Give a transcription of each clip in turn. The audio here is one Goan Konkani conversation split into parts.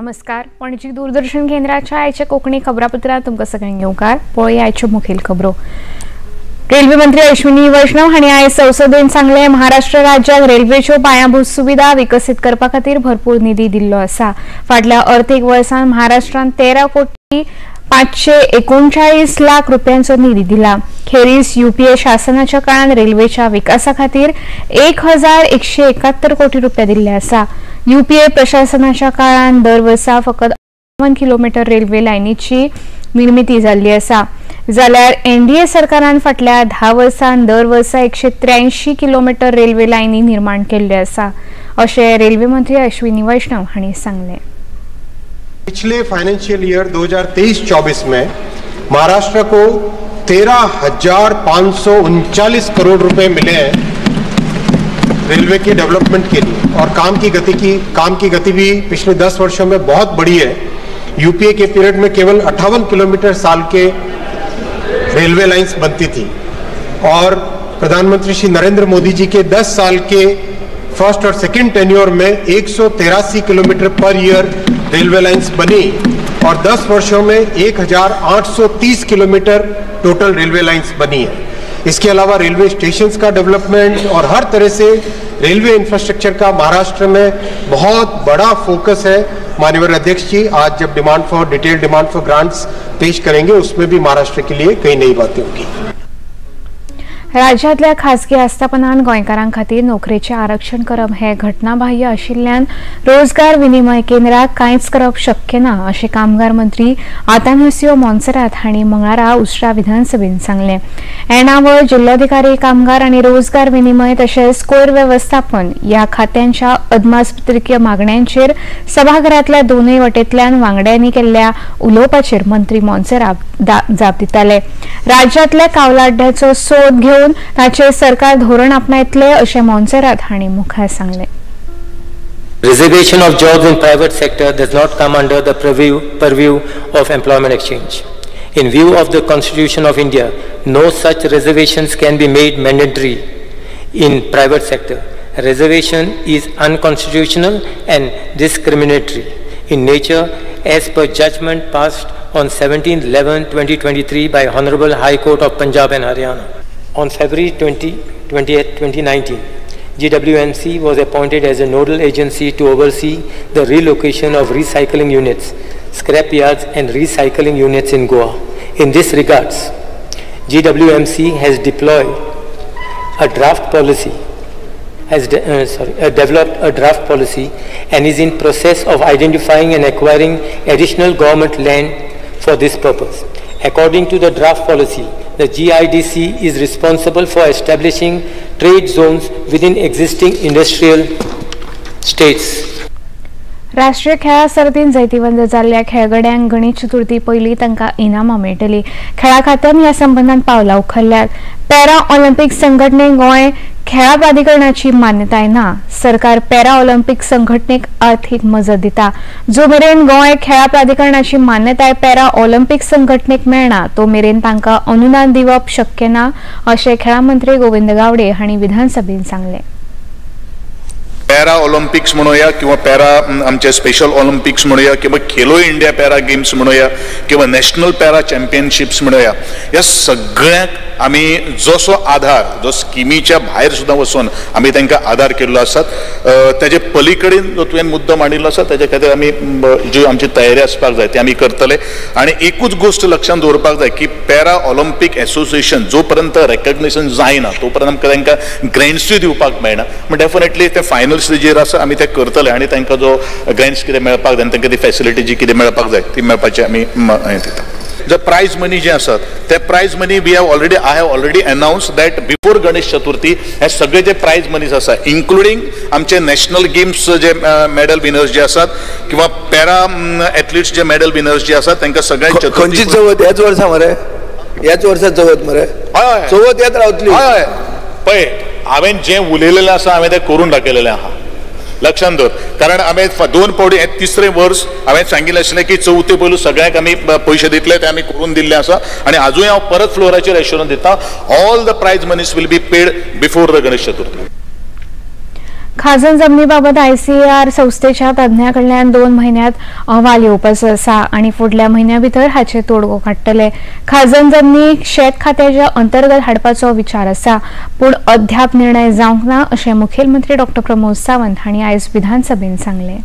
नमस्कार, पणजी दूरदर्शन केंद्राच्या आयच्या कोंकणी खबरापत्रांत तुमकां सगळ्यांक येवकार. पळोवया आयच्यो मुखेल खबरो. रेल्वे मंत्री अश्विनी वैष्णव हांणी आयज संसदेन सांगलें, महाराष्ट्र राज्याक रेल्वेच्यो पायांभूत सुविधा विकसीत करपा खातीर भरपूर निधी दिल्लो आसा. फाटल्या अर्थीक वर्सांत महाराष्ट्रान 13,539,00,000 रुपयांचो निधी दिला. खेरीज युपीए शासनाच्या काळात रेल्वेच्या विकासा खातीर 1,171 कोटी रुपया दिल्ले आसा. युपीए प्रशासनाच्या काळात दर वर्सा फकत 1 किलोमीटर रेल्वे लायनीची निर्मिती जाल्ली आसा. जाल्यार एनडीए सरकारान फाटल्या 10 वर्सांत दर वर्सा 183 किलोमीटर रेल्वे लायनी निर्माण केल्ल्यो आसा, अशें रेल्वे मंत्री अश्विनी वैष्णव हांणी सांगलें. पिछले फाइनेंशियल ईयर 2023-24 में महाराष्ट्र को 13,539 करोड़ रुपए मिले हैं रेलवे के डेवलपमेंट के लिए, और काम की गति भी पिछले 10 वर्षों में बहुत बढ़ी है। यूपीए के पीरियड में केवल 58 किलोमीटर साल के रेलवे लाइंस बनती थी, और प्रधानमंत्री श्री नरेंद्र मोदी जी के 10 साल के फर्स्ट और सेकंड टेन्योर में 183 kilometre per year railway lines बनी, और 10 वर्षों में 1,830 किलोमीटर टोटल रेलवे लाइंस बनी है। इसके अलावा रेलवे स्टेशंस का डेवलपमेंट और हर तरह से रेलवे इंफ्रास्ट्रक्चर का महाराष्ट्र में बहुत बड़ा फोकस है। माननीय अध्यक्ष जी आज जब डिटेल डिमांड फॉर ग्रांट्स पेश करेंगे, उसमें भी महाराष्ट्र के लिए कई नई बातें होंगी। राज्यांतल्या खासगी आस्थापनान गोंयकारां खातीर नोकरेचें आरक्षण करप हें घटनाबाह्य आशिल्ल्यान रोजगार विनिमय केंद्राक कांयच करप शक्य ना, अशें कामगार मंत्री आतानासियो मोन्सेरात हांणी मंगळारा उसरा विधानसभेंत सांगलें. येणावळ, जिल्लोधिकारी, कामगार आनी रोजगार विनिमय तशेंच कोयर वेवस्थापन ह्या खात्यांच्या अदमासपत्रिकीय मागण्यांचेर सभाघरांतल्या दोनूय वटेंतल्यान वांगड्यांनी केल्ल्या उलोवपाचेर मंत्री मोन्सेरात जाप दिताले. राज्यांतल्या कावलाड्याचो सोद घेवन ताचेर सरकार धोरण आपणायतले अशें मोन्सेरात हांणी मुखार सांगलें. Reservation of jobs in private sector does not come under the purview of employment exchange. In view of the Constitution of India, no such reservations can be made mandatory in private sector. Reservation is unconstitutional and discriminatory in nature as per judgment passed on 17/11/2023 by Honorable High Court of Punjab and Haryana. On February 20, 2019, GWMC was appointed as a nodal agency to oversee the relocation of recycling units, scrap yards and recycling units in Goa. In this regards, GWMC has deployed a draft policy, developed a draft policy and is in process of identifying and acquiring additional government land for this purpose. According to the draft policy, the GIDC is responsible for establishing trade zones within existing industrial states. राष्ट्रीय खेळा सर्तीन जैतिवंत जाल्ल्या खेळगड्यांक गणेश चतुर्थी पयलीं तांकां इनामां मेळटलीं. खेळा खात्यान ह्या संबंदान पावलां उखल्ल्यात. पॅरा ऑलिम्पिक संघटनेक गोंय खेळा प्राधिकरणाची मान्यताय ना. सरकार पॅरा ऑलिम्पिक संघटनेक आर्थीक मजत दिता. जो मेरेन गोंय खेळा प्राधिकरणाची मान्यताय पॅरा ऑलिम्पिक संघटनेक मेळना तो मेरेन तांकां अनुदान दिवप शक्य ना, अशें खेळा मंत्री गोविंद गावडे हांणी विधानसभेंत सांगलें. पॅरा ऑलिम्पिक्स म्हणूया किंवा पॅरा आमचे स्पेशल ऑलिम्पिक्स म्हणूया किंवा खेलो इंडिया पॅरा गेम्स म्हणूया किंवा नॅशनल पॅरा चॅम्पियनशिप्स म्हणूया, ह्या सगळ्यांक आमी जसो आधार जो स्किमीच्या भायर सुद्दां वचून आमी तांकां आधार केल्लो आसात. ताजे पलीकडेन जो तुवें मुद्दो मांडिल्लो आसा ताजे खातीर आमी जी आमची तयारी आसपाक जाय ती आमी करतले. आनी एकूच गोश्ट लक्षांत दवरपाक जाय की पॅरा ऑलिम्पिक एसोसिएशन जो पर्यंत रेकग्निशन जायना तो पर्यंत आमकां तांकां ग्रँट्सूय दिवपाक मेळना. पूण डेफिनेटली ते फायनल जेर आसा आमी ते करतले आनी तांकां जो ग्रँट्स कितें मेळपाक जाय आनी तांकां ती फॅसिलिटी जी कितें मेळपाक जाय ती मेळपाची आमी हें दिता. जे प्रायज मनी जे आसात ते prize money we have already I have already announce that before Ganesh Chaturthi हे सगळे जे प्रायज मनीज आसा इन्क्लुडींग आमचे नॅशनल गेम्स जे मेडल विनर्स जे आसात किंवा पॅरा एथलीट्स जे मेडल विनर्स जे आसात तांकां सगळ्यांक खंयची चवथ ह्याच वर्सा मरे, ह्याच वर्सा चवथ मरे, हय चवथ येत रावतली. हय पळय हांवें जें उलयलेलें आसा हांवें तें करून दाखयलेलें आहा, लक्षांत दवर. कारण हांवें 2 फावटी हें तिसरें वर्स हांवें सांगिल्लें आशिल्लें की चवथी पयलू सगळ्यांक आमी पयशे दितले, ते आमी करून दिल्ले आसा. आनी आजूय हांव परत फ्लोराचेर एश्योरन्स दिता, all the prize monies will be paid before the Ganesh Chaturthi. खाजन जमनीबाबत आयसीएआर संस्थेच्या तज्ञां कडल्यान 2 म्हयन्यांत अहवाल येवपाचो आसा आनी फुडल्या म्हयन्या भितर हाचेर तोडगो काडटले. खाजन जमनी शेत खात्याच्या अंतर्गत हाडपाचो विचार आसा, पूण अद्याप निर्णय जावंक ना अशें मुखेलमंत्री डॉ प्रमोद सावंत हांणी आयज विधानसभेंत सांगलें.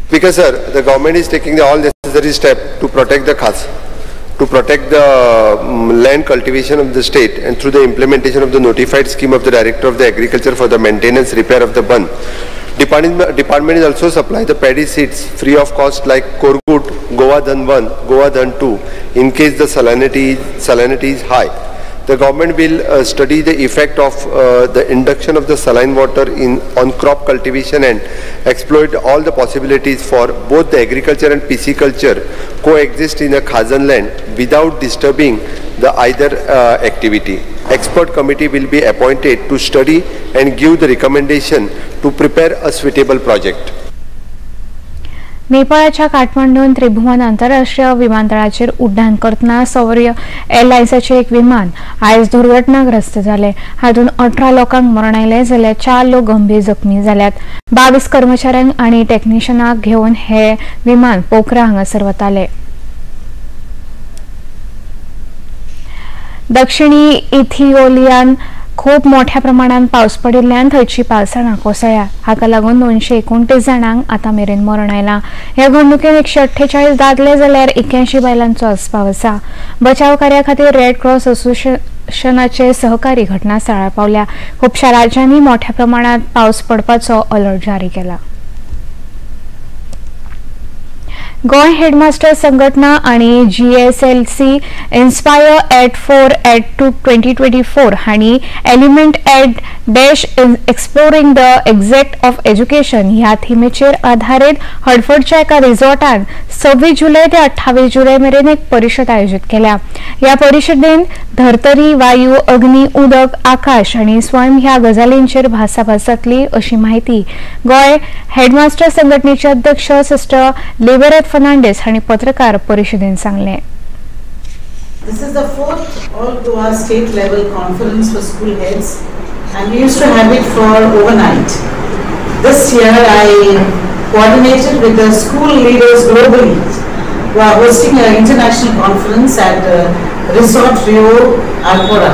Speaker sir, the government is taking all necessary steps to protect the khas, to protect the land cultivation of the state, and through the implementation of the notified scheme of the Director of the Agriculture for the maintenance repair of the bund. Department is also supply the paddy seeds free of cost like Korgut, Goa Dhan 1, Goa Dhan 2 in case the salinity is high. The government will study the effect of the induction of the saline water on crop cultivation and exploit all the possibilities for both the agriculture and pisciculture coexist in a Khazan land without disturbing the either activity. Expert committee will be appointed to study and give the recommendation to prepare a suitable project. नेपाळाच्या काठमांडून त्रिभुवन आंतरराष्ट्रीय विमानतळाचेर उड्डाण करतना सौर्य एअरलायन्साचें एक विमान आयज दुर्घटनाग्रस्त जालें. हातूंत 18 लोकांक मरण आयलें जाल्यार 4 लोक गंभीर जखमी जाल्यात. 22 कर्मचाऱ्यांक आनी टॅक्निशियनाक घेवन हें विमान पोखरा हांगासर वतालें. दक्षिणी इथिओलियान खूब मोठ्या प्रमाणात पावस पडिल्ल्यान थंयची पालसणां कोसळ्या. हाका लागून 229 जाणांक आतां मेरेन मरण आयलां. ह्या घडणुकेन 148 दादले जाल्यार 81 बायलांचो आस्पाव आसा. बचाव कार्या खातीर रेड क्रॉस असोसिएशनाचे सहकारी घटनास्थळार पावल्या. खुबश्या राज्यांनी मोठ्या प्रमाणात पावस पडपाचो अलर्ट जारी केला. गोंय हेडमास्टर संघटना आनी GSLC inspire at 4 at 2 2024 हांणी element at dash exploring the exact of education ह्या थिमेचेर आधारीत हडफडच्या एका रिसॉर्टान 26 जुलय ते 28 जुलय मेरेन एक परिशद आयोजीत केल्या. ह्या परिशदेन धर्तरी, वायू, अग्नी, उदक, आकाश आनी स्वयं ह्या गजालींचेर भासाभास जातली अशी माहिती गोंय हेडमास्टर संघटनेचे अध्यक्ष सिस्टर लेबरत फर्नांडिस हांणी पत्रकार परिशदेन सांगलें. This is the fourth All Goa state level conference for school heads, and we used to have it for overnight. This year I coordinated with the school leaders globally who are hosting an international conference at Resort Rio Alcora.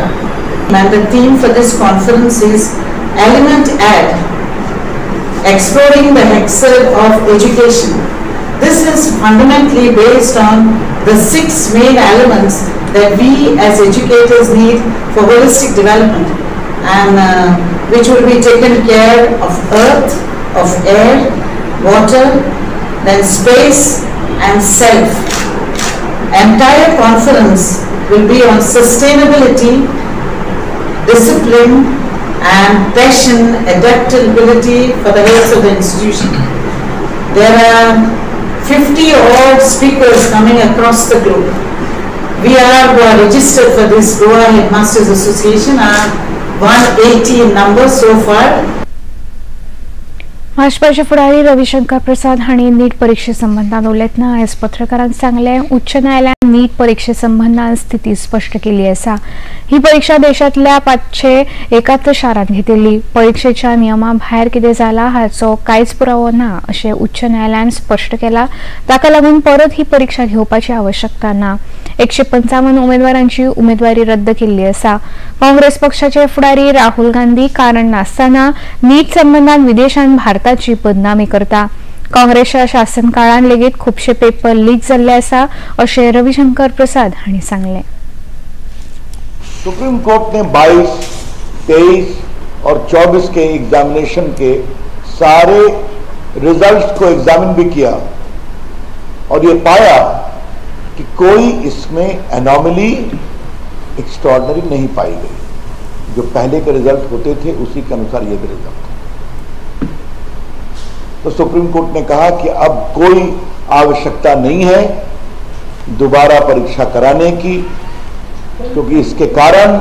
And the theme for this conference is Element Add, Exploring the Hexad of Education. This is fundamentally based on the 6 main elements that we as educators need for holistic development, and which will be taken care of earth, of air, water, then space and self. Entire conference will be on sustainability, discipline and passion, adaptability for the heads of the institution. There are 50 odd speakers coming across the globe. We are who are registered for this Goa Headmasters Association are 180 in number so far. भाजपाचे फुडारी रविशंकर प्रसाद हांणी नीट परिक्षे संबंदान उलयतना आयज पत्रकारांक सांगलें, उच्च न्यायालयान नीट परिक्षे संबंदान स्थिती स्पश्ट केली आसा. ही परीक्षा देशांतल्या 571 शारांत घेतिल्ली. परिक्षेच्या नियमा भायर कितें जाला हाचो कांयच पुरावो ना अशें उच्च न्यायालयान स्पश्ट केलां. ताका लागून परत ही परीक्षा घेवपाची आवश्यकता ना. 155 उमेदवारांची उमेदवारी रद्द केल्ली आसा. काँग्रेस पक्षाचे फुडारी राहुल गांधी कारण नासतना नीट संबंदान विदेशांत भारताची बदनामी करता. काँग्रेसच्या शासन काळान लेगीत खुबशे पेपर लीक जाल्ले आसा अशें रविशंकर प्रसाद हांणी सांगलें. सुप्रीम कोर्ट ने 22, 23 और 24 के एग्जामिनेशन के सारे रिजल्ट्स को एग्जामिन भी किया और ये पाया कि कोई इसमें एनॉमली एक्स्ट्रॉर्डनरी नहीं पाई गई. जो पहले के रिजल्ट होते थे उसी के अनुसार ये भी रिजल्ट थे. तो सुप्रीम कोर्ट ने कहा कि अब कोई आवश्यकता नहीं है दोबारा परीक्षा कराने की, क्योंकि इसके कारण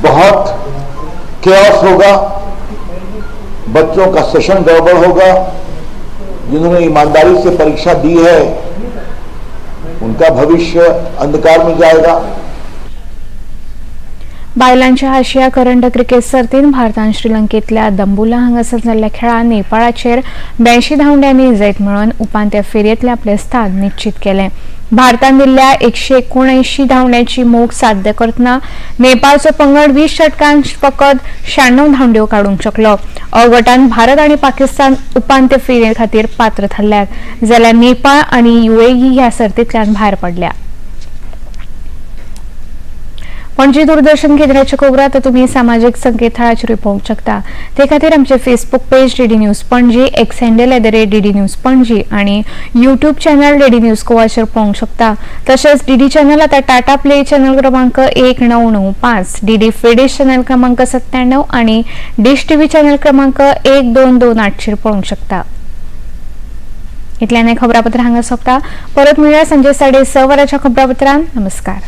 बहुत केओस होगा, बच्चों का सेशन गड़बड़ होगा, जिन्होंने ईमानदारी से परीक्षा दी है उनका भविष्य अंधकार में जाएगा. बायलांच्या आशिया करंड क्रिकेट सर्तीन भारतान श्रीलंकेतल्या दंबुला हांगासर जाल्ल्या खेळांत नेपाळाचेर 82 धांवड्यांनी जैत मेळोवन उपांत्य फेरयेंतलें आपलें स्थान निश्चित केलें. भारतान दिल्ल्या 179 धांवड्यांची मोख साध्य करतना नेपाळचो पंगड 20 षटकांत फकत 96 धांवड्यो काडूंक शकलो. अ गटान भारत आनी पाकिस्तान उपांत्य फेरये खातीर पात्र थारल्यात, जाल्यार नेपाळ आनी युएई ह्या सर्तींतल्यान भायर पडल्या. पणजी दूरदर्शन केंद्राच्यो खबरो आतां तुमी सामाजीक संकेतथळाचेरूय पळोवंक शकता. ते खातीर आमचे Facebook page DD news Panaji, X handle @DD news Panaji आनी यूट्यूब चॅनल डीडी न्यूज गोवाचेर पळोवंक शकता. तशेंच डीडी चॅनल आतां टाटा प्ले चॅनल क्रमांक 1995, डीडी फ्री चॅनल क्रमांक 97 आनी डिश टीव्ही चॅनल क्रमांक 1228चेर पळोवंक शकता. इतल्यान खबरापत्र हांगा सोंपता. परत मेळया सांजे 6:30 वरांच्या खबरापत्रान. नमस्कार.